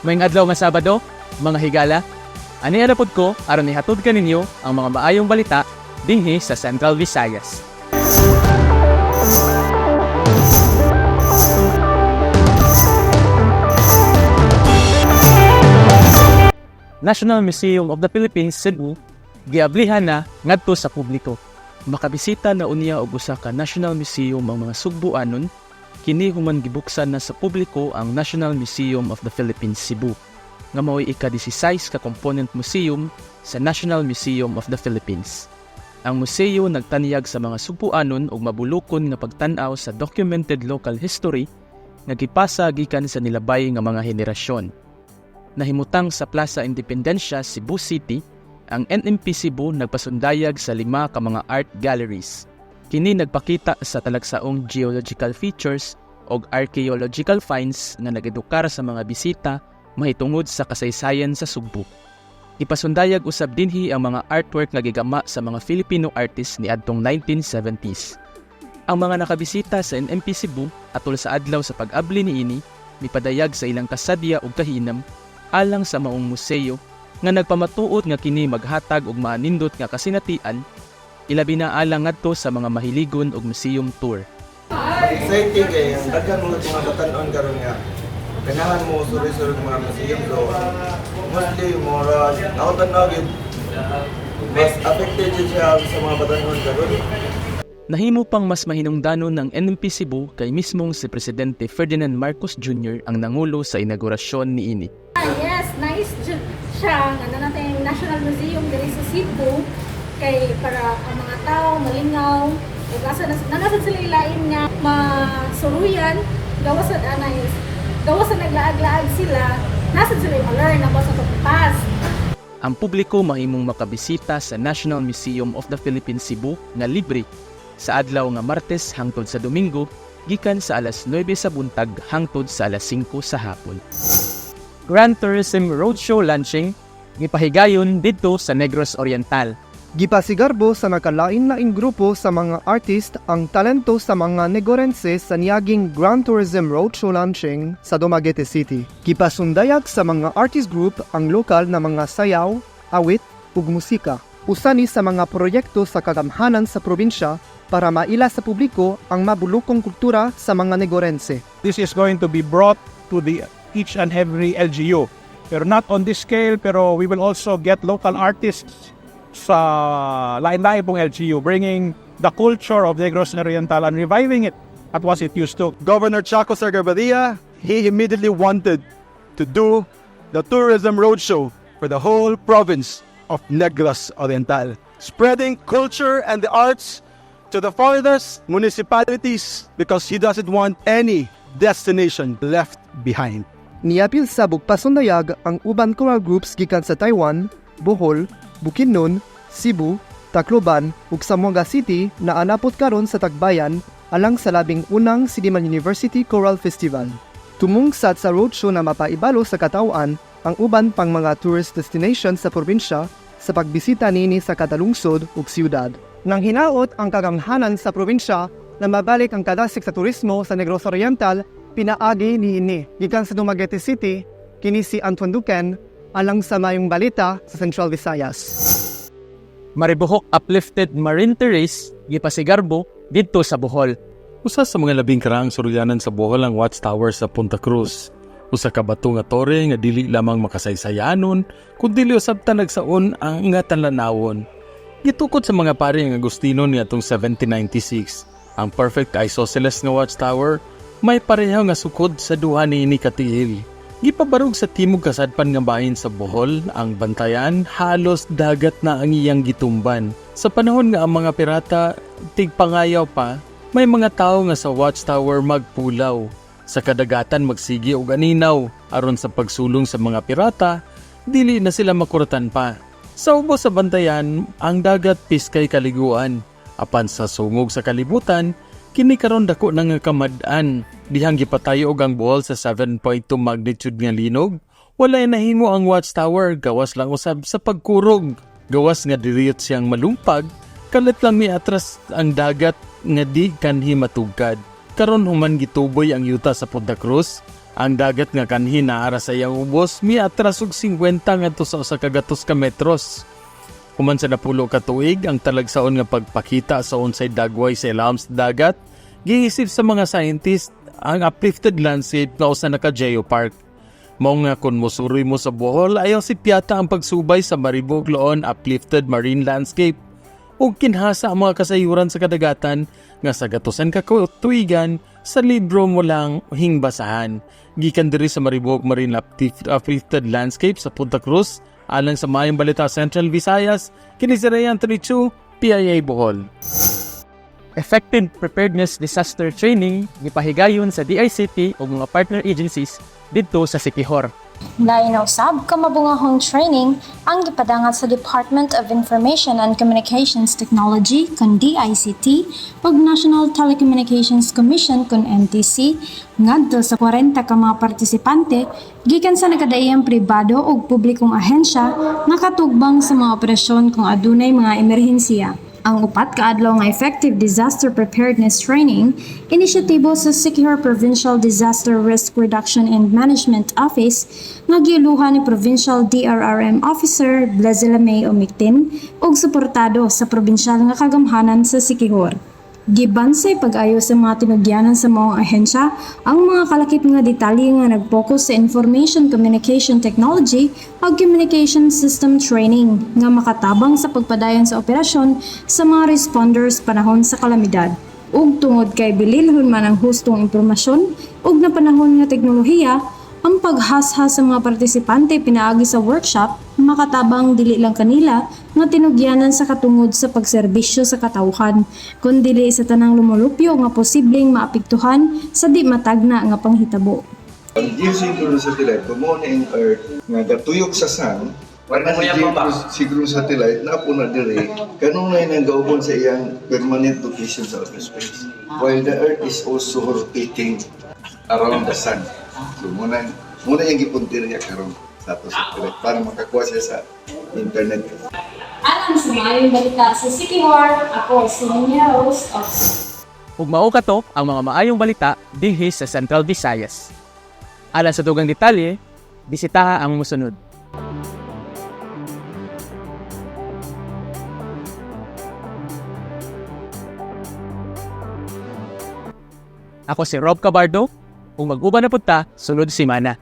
Maayong adlaw nga Sabado, mga higala. Ani ra pod ko aron ihatod kaninyo ang mga maayong balita dinhi sa Central Visayas. National Museum of the Philippines Cebu giablihan na ngadto sa publiko. Makabisita na unya og usa ka National Museum ang mga Sugbuanon kini human gibuksan na sa publiko ang National Museum of the Philippines Cebu nga mao'y ika-16 ka component museum sa National Museum of the Philippines. Ang museo nagtanyag sa mga Sugbuanon og mabulukon nga pagtan-aw sa documented local history nga gipasa gikan sa nilabay nga mga henerasyon. Nahimutang sa Plaza Independencia, Cebu City, ang NMP Cebu nagpasundayag sa lima ka mga art galleries. Kini nagpakita sa talagsaong geological features og archaeological finds nga nagedukar sa mga bisita mahitungod sa kasaysayan sa Sugbo. Ipasundayag usab dinhi ang mga artwork nga gigama sa mga Filipino artists niadtong 1970s. Ang mga nakabisita sa NMP Cebu atol sa adlaw sa pag-abli niini mipadayag sa ilang kasadya ug kahinam alang sa maong museo nga nagpamatuod nga kini maghatag og maanindot nga kasinatian, ilabi na alang ngadto sa mga mahiligon og museum tour. Exciting kay ang daghan mga batan-on karon nga ganahan mo suri-suri ng mga museum, so mostly mura ako tan-aw gyud, mas affected jud siya sa mga batan-on karon. Nahimo pang mas mahinungdanon ng NMP Cebu kay mismong si Presidente Ferdinand Marcos Jr. ang nangulo sa inaugurasyon niini. Ah, yes, nice jud siya nga naa natin National Museum diri sa Cebu kay para ang mga tao malingaw ug asa na naa sad sila ilain nga masuruyan, gawas sa ana is gawas sa naglaag-laag sila, naa sad sila ma-learn about sa past. Ang publiko mahimong makabisita sa National Museum of the Philippines Cebu nga libre sa adlaw nga Martes hangtod sa Domingo gikan sa alas 9 sa buntag hangtod sa alas 5 sa hapon. Grand Tourism Roadshow launching gipahigayon didto sa Negros Oriental. Gipasigarbo sa nakalain-laing grupo sa mga artist ang talento sa mga Negorense sa niaging Grand Tourism Roadshow launching sa Dumaguete City. Gipasundayag sa mga artist group ang lokal na mga sayaw, awit ug musika. Usa ni sa mga proyekto sa kagamhanan sa probinsya para maila sa publiko ang mabulukong kultura sa mga Negorense. This is going to be brought to the each and every LGU. Pero not on this scale, pero we will also get local artists sa lain-lain pong LGU, bringing the culture of Negros Oriental and reviving it at what it used to. Governor Chaco Sagarbarria, he immediately wanted to do the tourism roadshow for the whole province of Negros Oriental, spreading culture and the arts to the farthest municipalities because he doesn't want any destination left behind. Niapil sa pasundayag ang uban choral groups gikan sa Taiwan, Bohol, Bukidnon, Cebu, Tacloban ug Zamboanga City na anapot karon sa Tagbayan alang sa labing unang Silliman University Choral Festival. Tumungsad sa roadshow na mapaibalo sa katawhan ang uban pang mga tourist destination sa probinsya sa pagbisita niini sa kada lungsod ug siyudad. Nang hinaot ang kagamhanan sa probinsya na mabalik ang kadasig sa turismo sa Negros Oriental pinaagi niini. Gikan sa Dumaguete City, kini si Antoine Duquen alang sa Maayong Balita sa Central Visayas. Maribojoc Uplifted Marine Terrace gipasigarbo didto sa Bohol. Usa sa mga labing karaang suryanan sa Bohol ang Watchtower sa Punta Cruz. Usa ka bato nga tore nga dili lamang makasaysayanon, kundi usab talagsaon ang nga talanawon. Gitukod sa mga pari ang Agustino niadtong 1796. Ang perfect isosceles nga watchtower may pareho nga sukod sa duha niini ka tiil. Gipabarog sa timog kasadpan nga bahin sa Bohol, ang bantayan halos dagat na ang iyang gitumban. Sa panahon nga ang mga pirata tigpangayaw pa, may mga tao nga sa watchtower magpulaw. Sa kadagatan magsigi og aninaw aron sa pagsulong sa mga pirata, dili na sila makuratan pa. Sa ubos sa bantayan, ang dagat piskay kaliguan. Apan sa sungog sa kalibutan, kini karon dako na nga kamad-an. Dihang gipatayo og ang Bohol sa 7.2 magnitude nga linog, walay nahimo ang watchtower, gawas lang usab sa pagkurog. Gawas nga diriyot siyang malumpag, kalit lang ni atras ang dagat nga di kanhi matugkad. Karon human gituboy ang yuta sa Punta Cruz, Ang dagat nga kanhi naa sa iyang ubos miatras og 50 ngadto sa 100 ka metros. Human sa napulo ka tuig ang talagsaon nga pagpakita sa unsay dagway sa ilawom sa dagat, giisip sa mga scientist ang uplifted landscape nga usa na ka geopark. Mao nga kung musuroy mo sa Bohol, ayaw sipyata ang pagsubay sa Maribojoc Loon Uplifted Marine Landscape ug kinhasa ang mga kasayuran sa kadagatan nga sa gatusan ka tuigan sa libro mo lang hingbasahan. Gikan diri sa Maribojoc Marine Uplifted Landscape sa Punta Cruz, alang sa Maayong Balita Central Visayas, kini si Ray Anthony Chu, PIA Bohol. Effective Preparedness Disaster Training gipahigayon sa DICT ug mga partner agencies didto sa Siquijor. Lain na usab kamabungahong training ang gipadangat sa Department of Information and Communications Technology kon DICT ug National Telecommunications Commission kon NTC ngadto sa 40 ka mga partisipante gikan sa nagkadaiyang pribado ug publikong ahensya nga katugbang sa mga operasyon kung adunay mga emerhensiya. Ang 4 ka adlaw nga Effective Disaster Preparedness Training, inisyatibo sa Siquijor Provincial Disaster Risk Reduction and Management Office nga giuluhan ni Provincial DRRM Officer Blazela May Omictin ug suportado sa probinsyal nga kagamhanan sa Siquijor. Gibansay pag-ayo sa mga tinugyanan sa maong ahensya ang mga kalakip nga detalye nga nagpokus sa Information Communication Technology ug Communication System Training nga makatabang sa pagpadayon sa operasyon sa mga responders panahon sa kalamidad. Ug tungod kay bililhon man ang hustong impormasyon ug napanahon nga teknolohiya, ang paghasha sa mga partisipante pinaagi sa workshop makatabang dili lang kanila nga tinugyanan sa katungod sa pagserbisyo sa katawhan, kundili sa tanang lumulupyo nga posibleng maapektuhan sa di matagna nga panghitabo. Ang geosynchronous satellite, kung mao na ang Earth nga gatuyok sa sun, wala si geosynchronous satellite na po na dire, kanunay nang gaubon sa iyang permanent location sa outer space. While the Earth is also rotating around the sun. So muna yung gipuntirya karon sa ato satellite para makakuha siya sa internet. Alang sa Maayong Balita sa Siquijor, ako si Nina Rose of Ug mao kato ang mga maayong balita dinhi sa Central Visayas. Alang sa dugang detalye, bisitaha ang mosunod. Ako si Rob Cabardo, ug mag-uban na pud ta sunod semana.